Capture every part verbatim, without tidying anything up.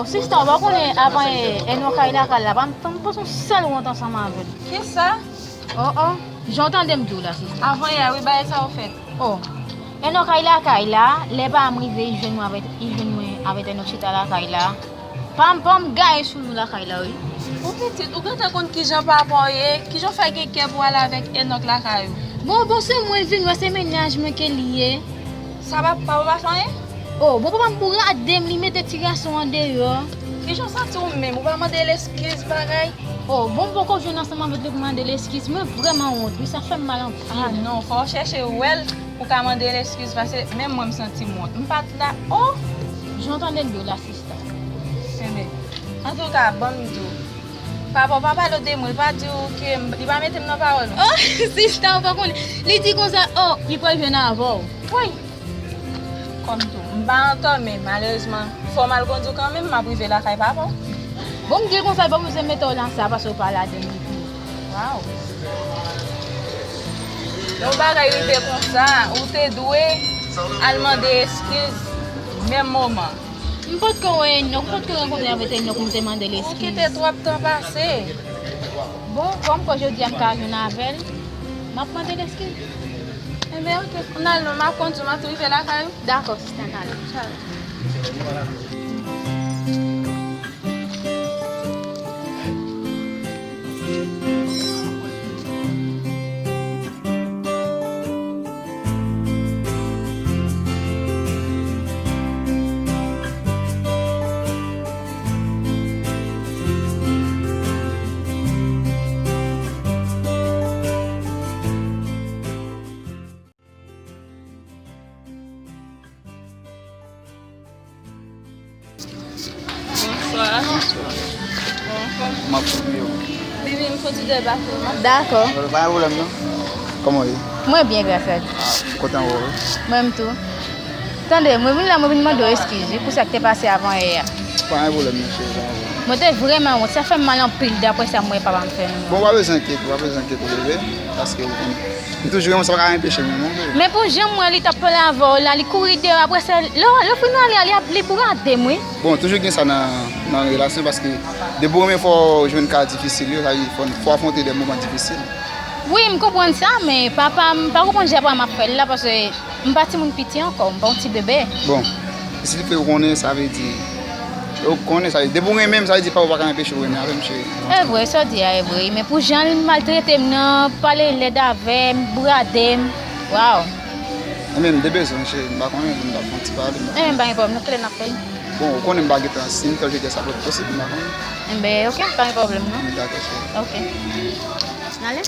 Sista, ou pa konnen avan yè, Enok al lakay la, pa m, pa m pase yon sèl wont ansanm avè l. Kisa? Oh, oh. Jan w tande m di w la, sista. Avan yè, wi, bagay sa yo fèt. Oh. Enok al lakay la, lè pa m rive, li jwenn mwen avèk, li jwenn mwen avèk Enok chita lakay la. Pa m, pa m gaye sou nou lakay la, wi. Ou pitit, ou gentan konn kijan papa w ye, kijan w fè gen kè pou w ale avèk Enok lakay ou? Bon, bon, se mwen vin wè se mennaj mwen ke li ye. Sa pa, papa w pa fè anyen? Oh, bon, papa m bourade m, li mete ti gason an deyò. Kijan w santi w menm? Ou pa mande l eskiz, bagay? Oh, bon, m poko jwenn ansanm avèk li pou mande l eskiz. Mwen vrèman wont, wi, sa fè m mal anpil. Ah, non, fò w chèche wè l pou w ka mande l eskiz, paske menm mwen, m santi m wont. M pa t la, oh! Jan w tande m di w la, sista. Enben, antouka, ban m di w. Papa w pa pale w de mwen, li pa di w ke m, li pa mete m nan pawòl ou. Oh, sista, ou pa konnen. Li di konsa, oh, li pral jwenn avè w. Woy! Kòm tou, m pa antò, men malerezman, fò m al kondi w kanmenm, m ap rive lakay papa w. Bon, m di l konsa, li pa bezwen mete w nan sa, paske w pa ladann li tou. Waw! Yon bagay rive konsa, ou te dwe al mande eskiz menm moman. M potko wè Enok, m potko rankontre avèk Enok, m te mande l eskiz. Ou kite twòp tan pase. Bon, kòm kwè jodi a m ka jwenn avè l, m ap mande l eskiz. Enben, oke, n al non, m ap kondi w, m ap rive lakay ou. Dakò, sista, n ale. Tchao. Bonswa. Bonswa. Bon, anfòm? M ap fè byen. Bibi, m fè ti dèbake w. Dakò. Pa gen pwoblèm non. Kòman w ye? Mwen byen, gras a Dye. Ah, m kontan wè w. Mwen menm tou. Tande, mwen vin la, mwen vin mande w eskiz, wi, pou sa k te pase avan yè a. Pa gen pwoblèm non, cheri, pa gen pwoblèm. Mwen te vrèman wont, sa fè m mal anpil, daprè sa m wè papa m fè nou. Bon, w pa bezwen enkyete, w pa bezwen enkyete w, bebe, paske w konnen. M toujou renmen w, sa pa ka enpeche mwen, non, bebe. Men pou jan m wè li t ap pale avè w la, li kouri deyò, apre sa, lè, lè w fin ale a, li ap, li bourade m, wi. Bon, toujou gen sa nan, nan relasyon, paske depi w renmen, fò w jwenn ka difisil yo, sa vle di fò, fò w afwonte de moman difisil. Wi, m konprann sa, men papa m pa konprann jan papa m ap fè l la, paske m pa timoun piti ankò, m pa yon ti bebe. Bon, si li fè w konnen, sa vle di, ou konnen, sa vle di, depi w renmen m, sa vle di pa, ou pa ka anpeche w renmen avè m, cheri. E vre, sa w di a e vre, men pou jan l maltrete m nan, pale lèd avè m, bourade m, waw. Enben, m te bezwen w, cheri, m pa konnen, m t ap fè yon ti pale, m pa konnen. Enben, pa gen pwoblèm, nou klè n ap fè l. Bon, ou konnen m pa gentan, si m fè l jodi a, sa p ap posib, m pa konnen. Enben, oke, pa gen pwoblèm, non. Dakò, cheri. Oke. N ale?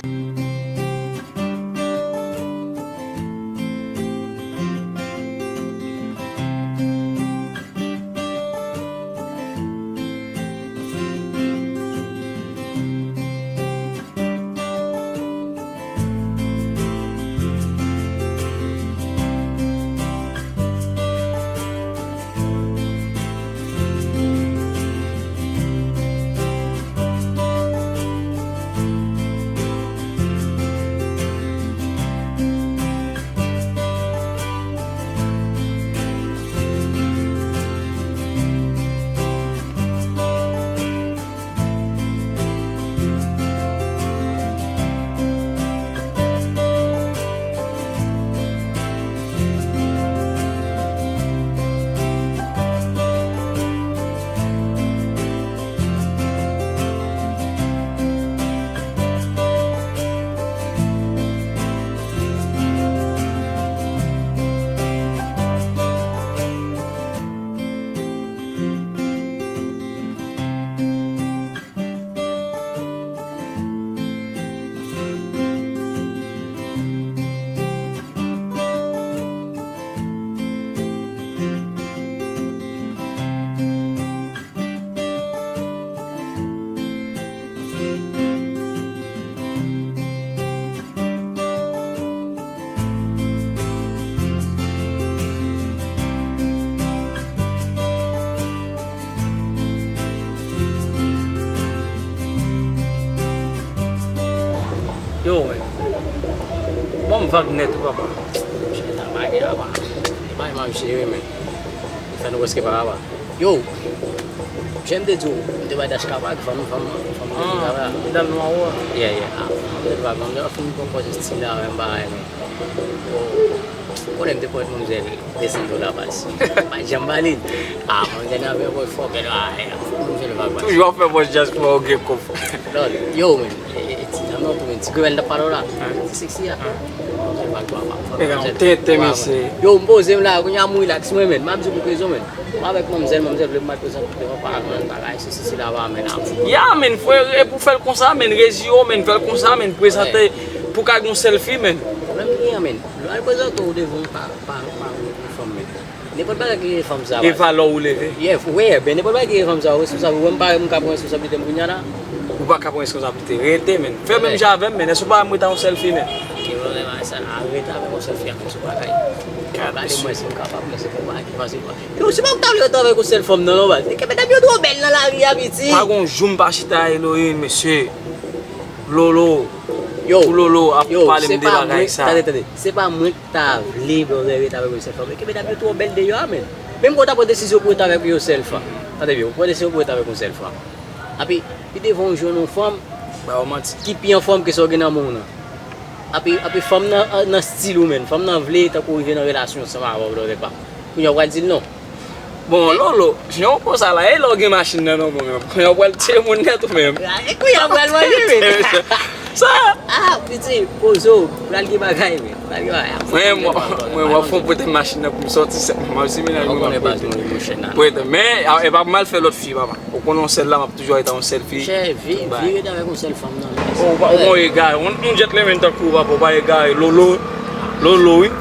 Yo, men. Bon, m vag nèt, wi, papa. Misye ta mare, papa. E mare, mare, misye, wi, men. Sa nou prèske pa, papa. Yo! Jan m te di w, m te bay Dashka vag, fanm, fanm, fanm te di la. Ah, medam nwa ou a? Yeah, yeah. Ah, fanm te vag, manzè fin pran pòz estil la, menm bagay, men. Ou konnen m te pwomèt manzè de san dola baz. Pa janm ba li. Ah, manzè nan avè mwen fò, men, ah, yeah, manzè vag baz. Toujou ap fè pòz just pou w gen kòb. Non, yo, men, e, e, ti dam nan tou, men, ti grimèl t ap pale w la. Ti seksi a. Manzè vag baz. Nèg la, yon tenten, mesye. Yo, m poze m la, kounye a m relax mwen, men. M ap di w pou rezon, men. Mwen avèk manmzèl, manmzèl vle m al prezante devan paran l, bagay, sesi, sela, pa, men, a. Ya, men, frè, e pou fè l konsa, men, reziye w, men, fè l konsa, men, prezante pou ka gen yon sèl fi, men. Pwoblèm ki gen, men, lè w al prezante w devan pa, pa, pa yon fanm, men. Nenpòt bagay ki gen fanm sa, e valè w leve. Yeah, wi, ben, nenpòt bagay ki gen fanm sa, responsab, ou wè m parèt, m ka pran responsablite m kounye a la. Ou pa ka pran responsablite, rete, men. Fè menm jan avè m, men. Èske w pa wè m rete ak yon sèl fi, men? Ki pwoblèm ak sa? A, rete avèk yon sèl fi, a, men, sou bagay. Gade mwen, si m kapab, men se pou bagay ki fasil. Yo, se pa m ta vle rete avèk yon sèl fanm nan, non, baz. E ke medam yo twò bèl nan lari a, piti. Pa gon jou m pa chita Elohim, mesye. Lolo. Yo, pou Lolo ap yo, pale m de bagay sa. Tande, tande. Se pa mwen ki ta vle, bro, rete avèk yon sèl fanm. E ke medam yo twò bèl deyò a, men. Menm kan w ta pran desizyon pou rete avèk yon sèl fanm. Tande byen, ou pran desizyon pou rete avèk yon sèl fanm. Epi, pi devan ou jwenn yon fanm, ba w manti, ki pi anfòm ke sa w gen nan men w nan. Epi, epi fanm nan, nan stil ou menm. Fanm nan vle tankou rive nan relasyon ansanm avè w, bro, pa. Kounye a w pral di l non. Bon, Lolo, jan w konsa la, e lè w gen machin nan, non, bon, men. Kounye a w pral tiye moun nèt ou menm. E kounye a w pral manje, men. Sa. Ah, piti, poze w, pral gen bagay, men. Pral gen bagay. Mwen, mwen, mwen, mwen fon pote machin nan pou m sòti sèt mwa, si menaj mwen, mwen pote. Pote, men, e pa pou m al fè lòt fi, papa. Ou konnen yon sèl la, m ap toujou rete yon sèl fi. Chè, vi, vi rete avèk yon sèl fanm nan. Ou pa, ou pa egare, yon, yon gentleman tankou w, papa, ou pa egare, Lolo, Lolo, wi.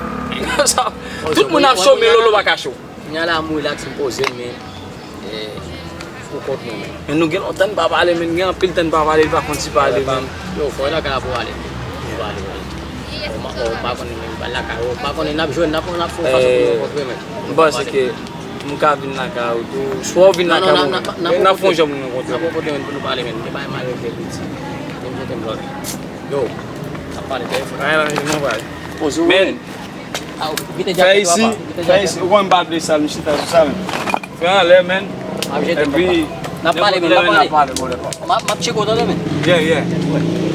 Sa, tout moun ap cho, men Lolo pa ka cho. Kounye a la, m relax, m poze m, men, eh, pou kont mwen, men. Men nou gen lontan n pa pale, men gen anpil tan n pa pale, li pa konn si pale, men. Yo, fò lakay la pou ale. Pou ale, wi. Ou pa konnen, men, pale lakay, ou pa konnen, n ap jwenn, n ap, n ap fè yon fason pou nou rankontre, men. M panse ke m ka vin lakay ou tou. Swa w vin lakay mwen, n ap fè yon jan pou nou rankontre. N ap rankontre, men, pou nou pale, men. Te bay mal regle piti. Te m jete m lòt. Yo, n ap pale telefòn. Ay, la, nou pale. Poze w, men. Fè isi, fè isi. Ou konn m pa vle sa, m chita sou sa menm. Fè anlè, men. Epi, n ap pale, men, n ap pale. M ap, m ap tcheke w tande, men. Yeah, yeah.